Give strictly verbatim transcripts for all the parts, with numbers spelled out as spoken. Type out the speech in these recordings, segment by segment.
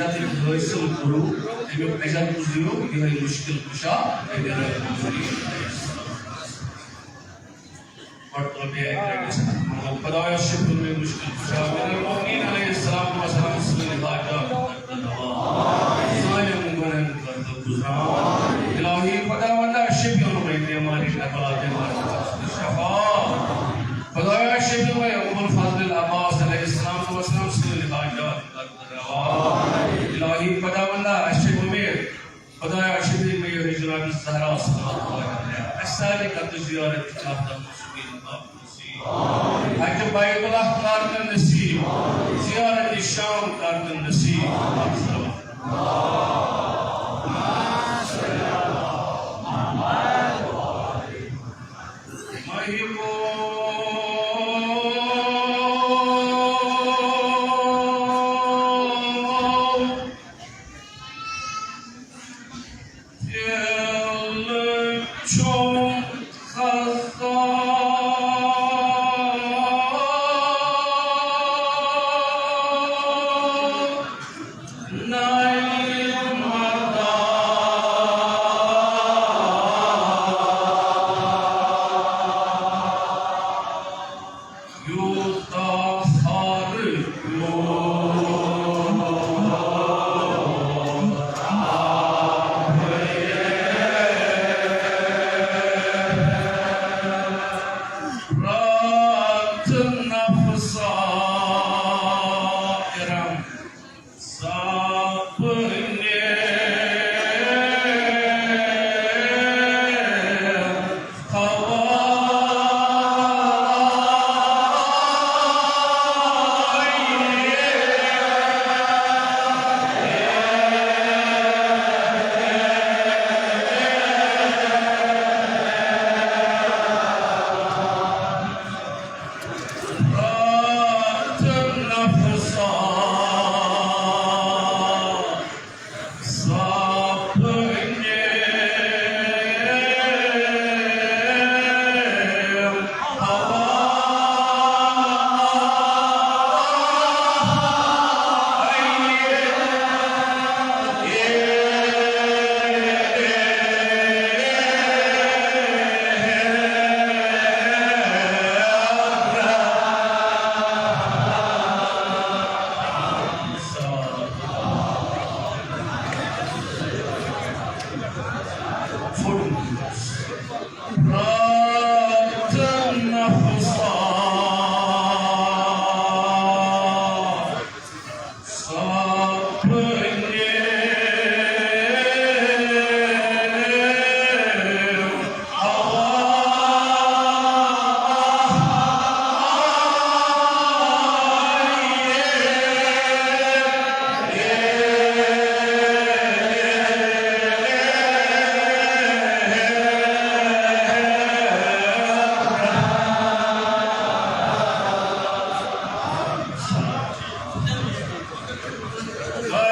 حٲصِل کوٚرُو، تَمیُک اجر گُزریو یِہوٚے مُشکِل کُشا نبی رحمت۔ گۄڈٕ کَرو بیٚیہِ اَکہِ لَٹہِ أسۍ اَتھ منٛز خۄدایا شفیع مُشکِل کُشا، أمیٖر المؤمنین علیہ الصلوۃ والسلام سٲنۍ حاجات کر دوا، سانٮ۪ن گۄنہَن کر گُزران۔ الٰہی خۄداوندا شفیع مے بیمارِ کربلا، بیمارِ شفا۔ خۄدایا شفیع مے ابوالفضل العباس علیہ الصلوۃ والسلام سٲنۍ حاجات کر روا۔ الٰہی خۄداوندا، اَسہِ چھِ اُمید، خۄدایا شفیع مے یہِ جناب زہرا صلوات علیہا، اَسہِ سارنٕے کر تہٕ زیارت کربلا منصوٗر۔ حج بیت اللہ کر تہٕ نصیب، زیارت شام کر تہٕ نصیب۔ یوٗتاہ فارغ رات نفسا ارم سپنے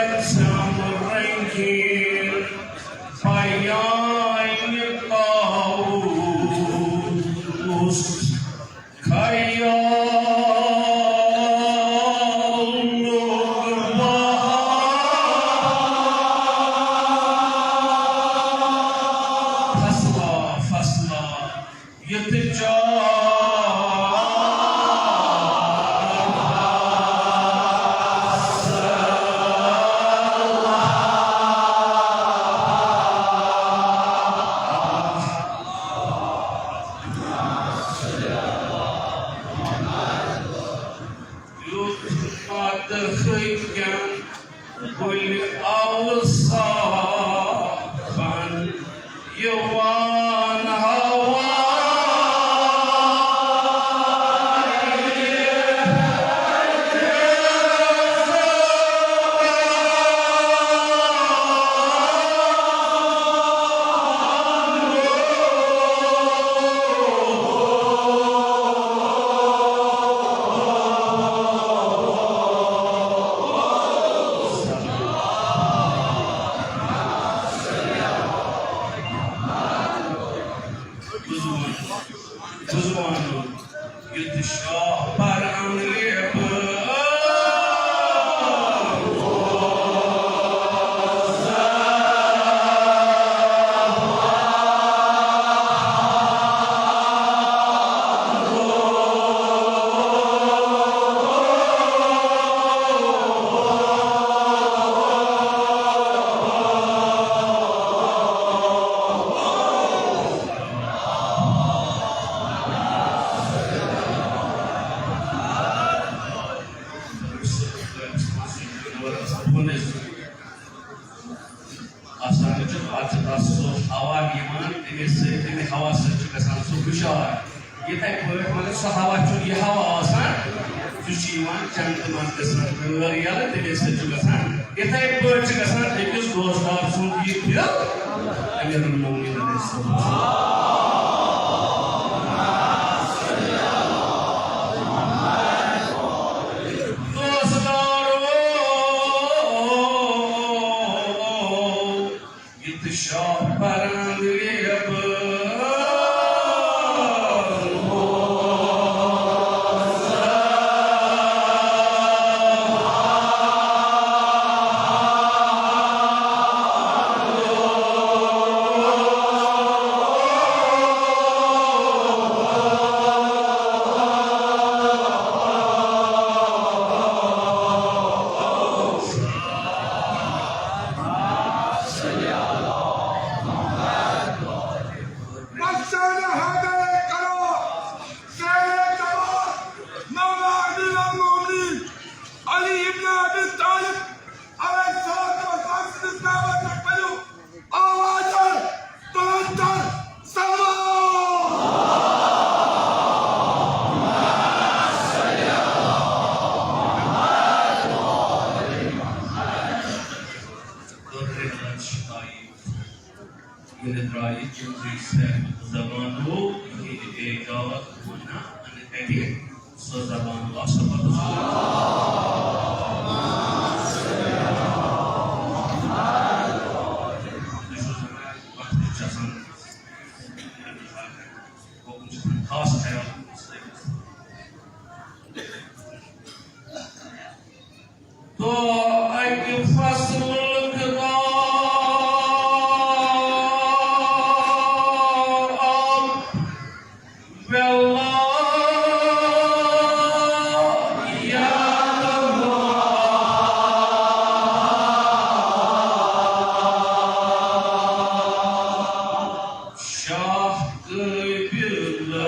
گژھم رنگین بیان طاووس خیالُک بہار۔ فصلہ، فصلہ، یتھ چار یُتھ مدحٕکٮ۪ن گُلۍ اوصافن یِوان ہوا۔ بُزوان، بُزوان، یُتھ شاہ پر عملہِ بہٕ یِوان، تٔمِس سۭتۍ، تَمہِ ہوا سۭتۍ چھُ گژھان سُہ ہُشار۔ یِتھَے پٲٹھۍ، مگر سُہ ہوا چھُنہٕ یہِ ہوا آسان، سُہ چھُ یِوان جنتہٕ منٛز گژھان غٲر یَلہٕ، تَمے سۭتۍ چھُ گژھان۔ یِتھَے پٲٹھۍ چھُ گژھان أکِس دوستار سُنٛد یہِ دِل، امیٖر المومنیٖن علیہ السلام۔ دوستارو، یُتھ شاہ پرنٛد ریبن بخشانہ حیدر کرو، زیر جمال مولا امیر المومنین علی ابن ابی طالب علیہ الصلوۃ والسلام سٕنٛدِس ناوس پٮ۪ٹھ ؤنِو آوازن بلندر صلوات۔ ییٚلہِ درٛایہِ تِم زِ صحت زبان ہو، یہِ ایجاد وَنہ اَنہٕ کَتہِ سۄ زبان آسہٕ پَتہٕ۔ تُہۍ چھِو زَنان وقتٕچ چھِ آسان، خاص خیال۔ تو اکہِ فصلُک دان آب ویلایت شاہ قٲبلہ۔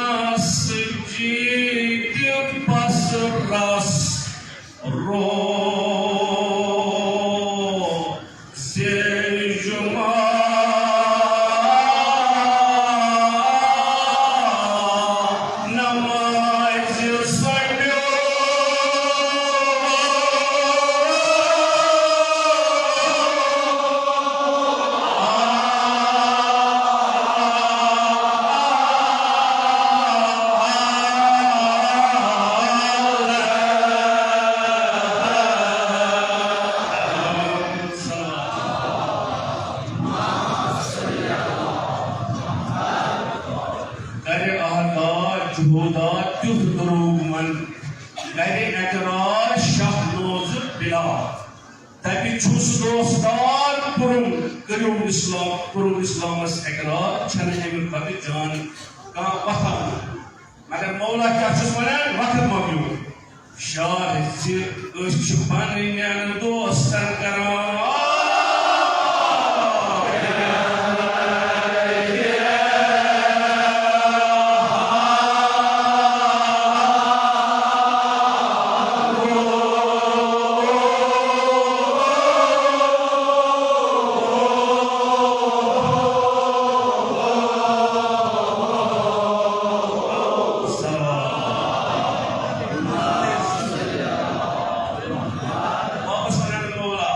مسجد پس رس رو زیر جمعہ نماز سنڈو۔ گرِ آہدار جہودا تیُتھ دروگ من، گرِ اقرار شاہ نوزٕ بلا۔ دپہِ چھُس دوستار پُرُن، کٔرِو اسلام، پُرُن اسلامس اقرار، چھنہٕ امہِ پتہٕ جان کانٛہہ وۄتھان۔ مگر مولا کیٛاہ چھُس ونان؟ وقت مۄکلیو۔ شاہ زِ أسۍ چھِ پنٕنٮ۪ن دوستن کران۔ واپس ونان مولا،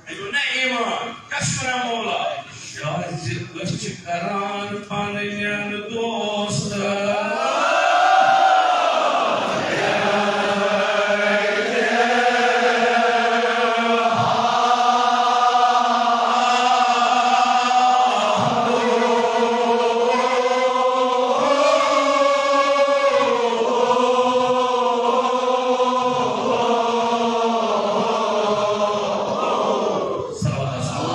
أمِو نہ ایمان، کشمرا مولا۔ شاہ زِ أسۍ چھِ کران پنٕنٮ۪ن دوستن۔ صلوات آسان۔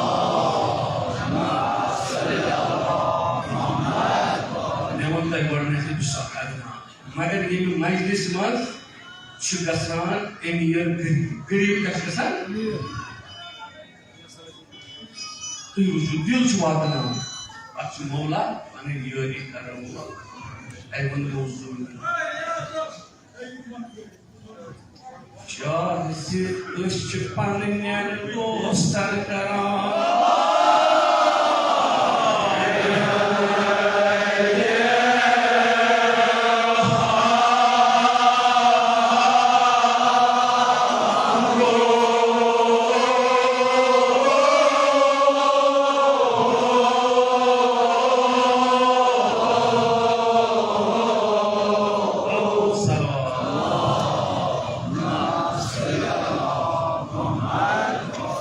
مےٚ ووٚن تۄہہِ گۄڈٕنیتھٕے، بہٕ چھُس اکھ اَدنان۔ مگر ییٚمہِ مجلسہِ منٛز چھُ گژھان أمیٖر غریٖب۔ غریٖب کیٛاہ چھُ گژھان؟ تُہۍ وٕچھِو، دِل چھُ واتناوان۔ اَتھ چھُ مولا پَنٕنۍ یٲری کرن وول۔ اَے وَنہٕ گوٚو ظُلم۔ کیٛازِ أسۍ چھِ پنٕنٮ۪ن دوستن کران۔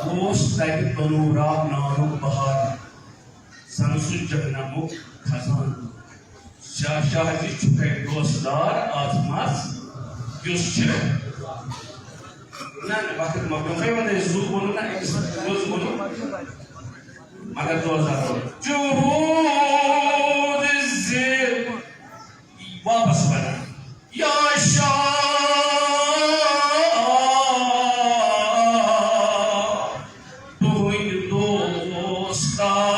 اوس تَتہِ بنو راگ نارُک بہار، زَن سُہ جہنمُک خزانہٕ۔ شاہ، شاہ جی چھُ تۄہہِ دوستدار آزماس، یُس چھِ، نہ، نہ، وقت مۄکلیو، تۄہہِ وَنَے زُو ووٚنُن نہ، أکِس زُو ووٚنُن، مگر دوستدار ووٚنُن۔ جہود زِ واپس ونان، یا شاہ، تُہٕنٛدۍ دوستان۔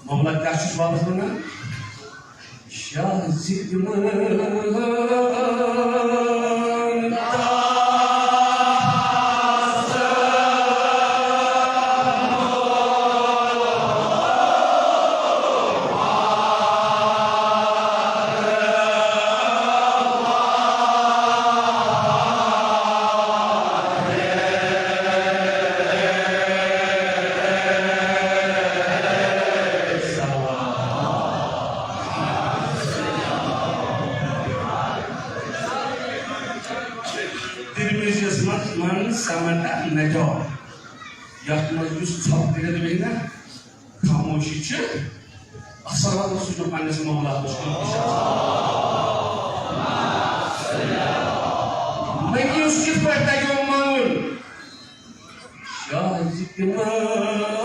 مولا کیٛاہ چھُس واپس وَنان؟ شاہ ذِکرِ منٛد۔ ترمذیس منٛز من سمت نجا، یتھ منٛز یُس ژھۄپہٕ کٔرِتھ بیٚہہِ نا، خاموشی چھِ اصل سُہ چھُ پننِس مولا مُشکل کُشا۔ مٔنگِو کِتھ پٲٹھۍ تَگیو منٛگُن؟ شاہ ذِکرِ منٛد۔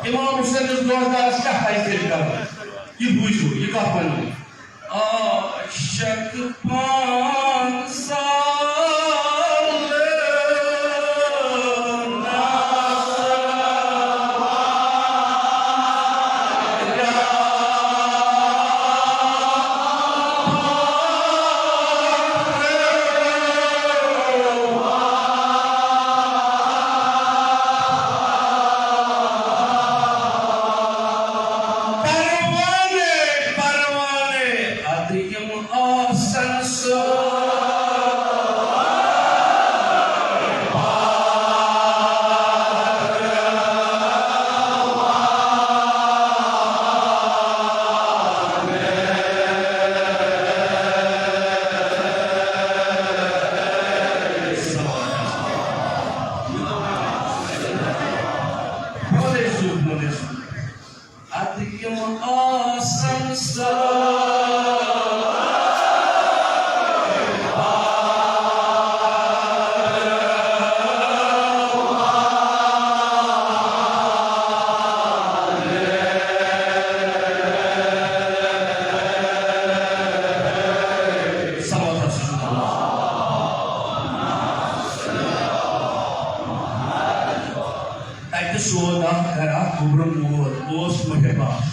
امام حسینس دۄہ دۄہس کیٛاہ پزِ تیٚلہِ کرُن؟ یہِ بوٗزِو، یہِ کتھ ونو۔ عاشق پانٛژھ سال پروانے، پروانے، ادٕ یِم آسن سٲری۔ ادٕ یِم آسن سٲری۔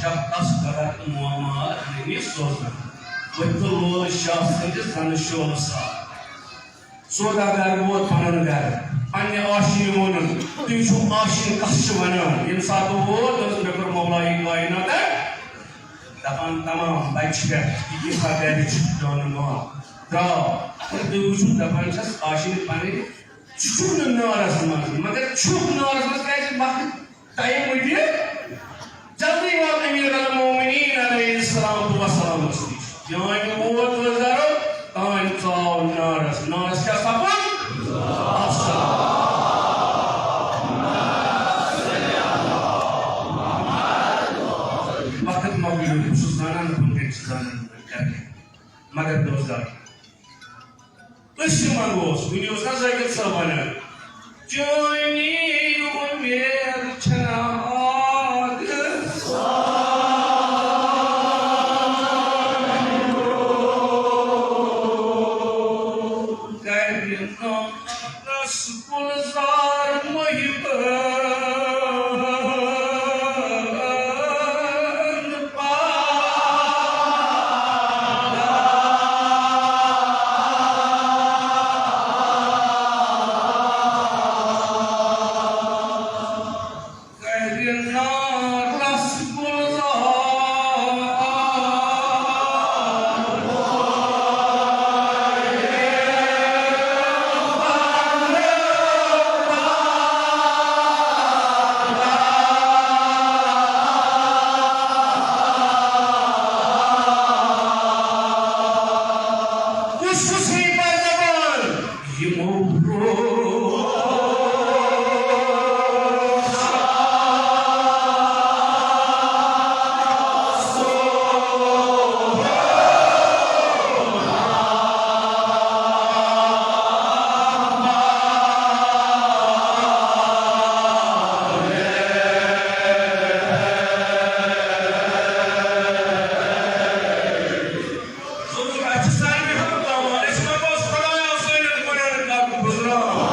شاہ تس قدر تہٕ معمار ننہِ سوزنہٕ۔ ؤتھۍ تہٕ لول شاہ سٕنٛدِ زنہٕ شولہٕ سان۔ سوداگر ووت پنُن گرٕ، پننہِ آشینہِ ووٚنُن، "تُہۍ چھِو آشینہِ کس چھِ ونان؟" ییٚمہِ ساتہٕ ووت، دوٚپُس، "مےٚ کوٚر مولایہِ کائناتن دپان تمام بچہِ پٮ۪ٹھ، یہِ یِژھا گرِ چھِ جانہٕ ما درٛاو۔ تہٕ تُہۍ وٕچھِو، دپان چھس آشینہِ پنٕنۍ، ژٕ چھُکھ نہٕ نارس منٛز، مگر چھُکھ نارس منٛز کیازِ؟ وقت ٹایم دِ، جلدی وات امیر المومنین علیہ السلام تہٕ وسلامس نِش۔ یانہِ ووت وزارو، تانۍ ژاو نارس۔ نارس کیٛاہ سپُد؟ افسر۔ وقت مۄکلیو، بہٕ چھُس زانان، بہٕ کتہِ چھُس زانان، بہٕ کتہِ کرٕ۔ مگر دوستار، أسۍ تہِ منٛگوس، وٕنہِ اوس نہ ذٲکر صٲب ونان، "چٲنی اُمید چھنہ آد کرِ نارس گلزار محبن پادا۔" کرِ نارس گلزار۔ کُس کُس ہیٚیہِ پردٕ بۄن؟ یِمو برٛونٛہہ ضروٗر، اَسہِ چھِ سارنٕے ہُنٛد تاوان، أسۍ ما گوٚژھ خۄدایا سٲنٮ۪ن کورٮ۪ن کَرُن گُزران؟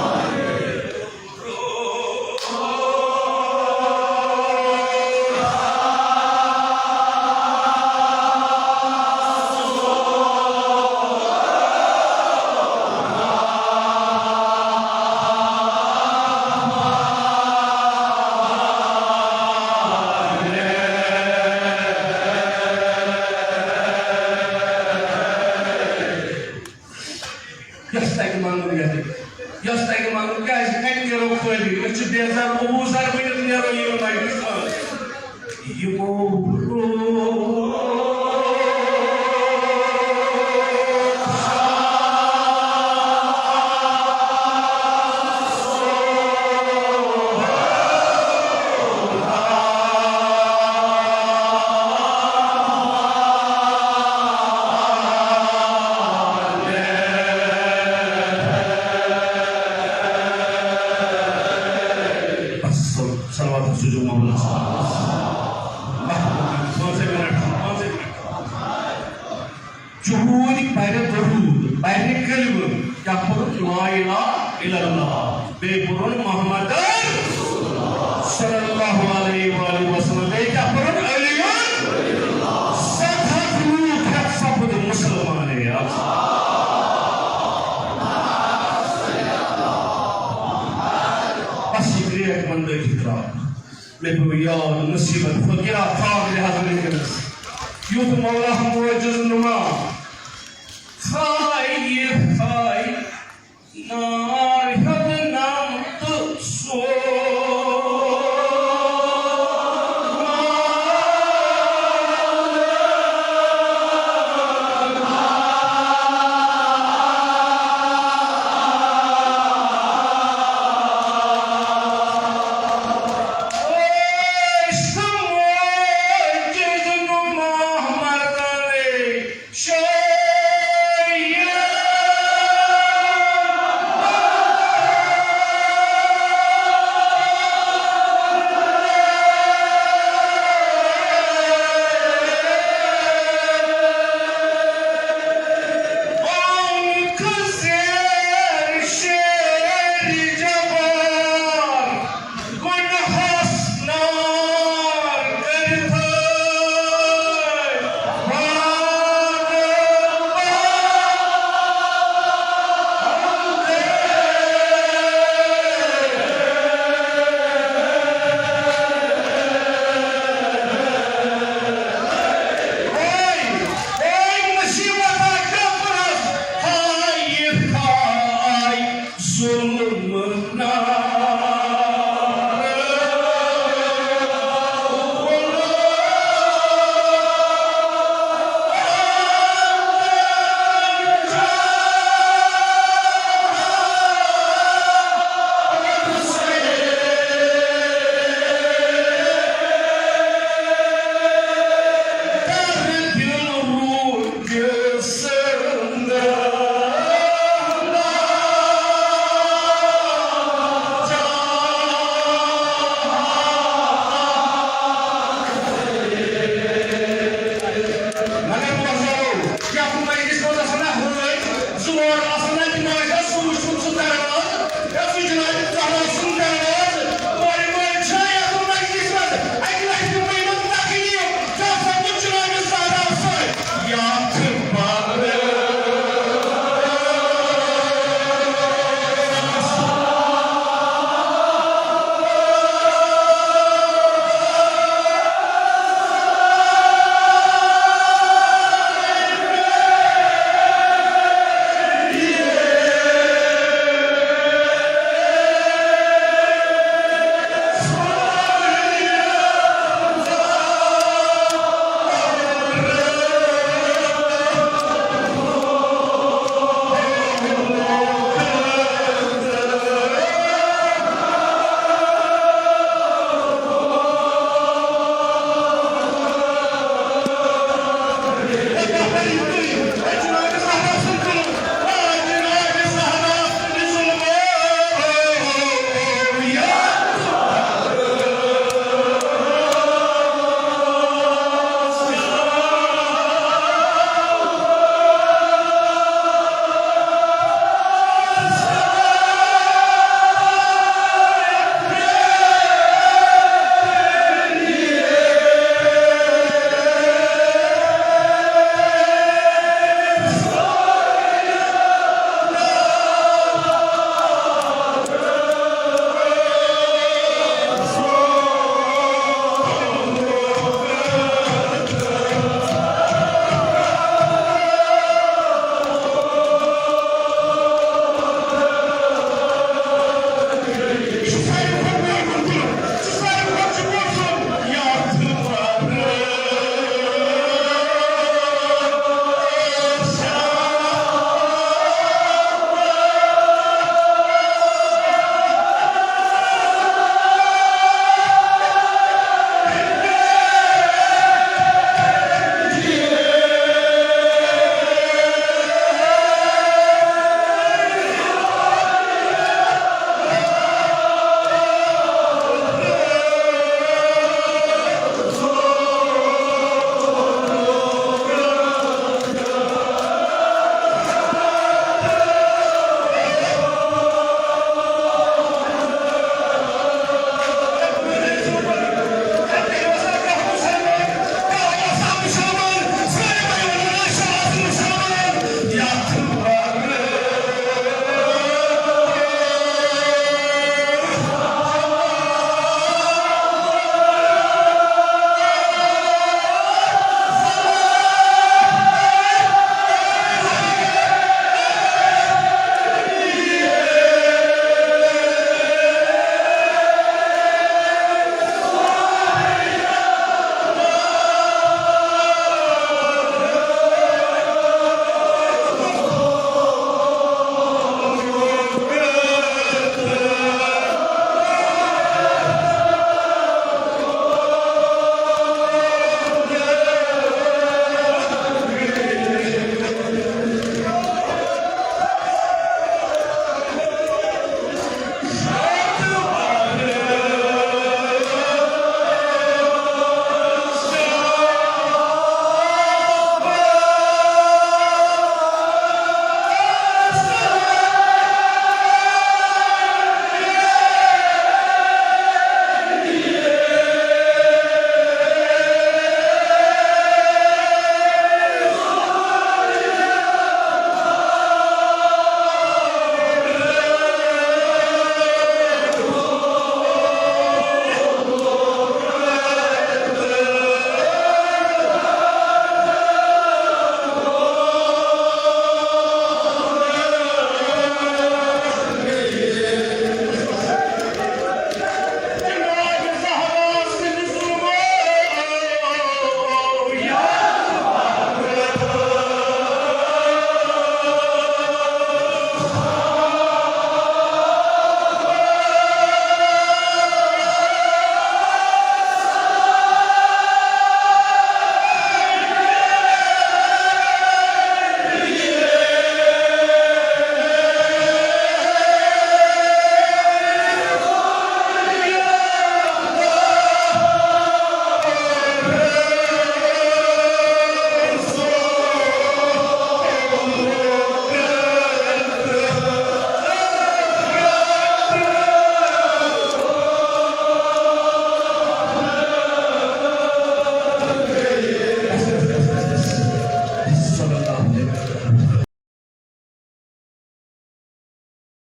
یۄس تَتہِ منٛگُن یَتھ، یۄس تَتہِ منٛگُن، کیٛازِ کَتہِ نیرو خٲلی؟ أسۍ چھِ بے زر، ابوٗ زر بٔنِتھ نیرو یِمن مجلسن منٛز۔ یِمو برٛونٛہہ صلوات سوٗزِو محمد صلی اللہ علیہ وسلم۔ پانٛژے منٹ، پانٛژے منٹ۔ جہوٗدۍ پرِ درود، پرِ کلمہٕ، کیٛاہ پوٚرُن؟ لا الہ الا اللہ، بیٚیہِ پوٚرُن محمد صلی اللہ علیہ وآلہ وسلم، بیٚیہِ کیٛاہ پوٚرُن؟ علی۔ ستھ ہتھ لوٗکھ ہٮ۪تھ سپُد مُسلمانٕے۔ بس یہِ کرٛیک بندٲیِتھ ترٛاو۔ مےٚ پیوٚو یاد مُصیبت فقیرا فاضلِ حضرت وٕنکیٚنَس۔ یُتھ مولا معجز نما۔ خاے خاے نا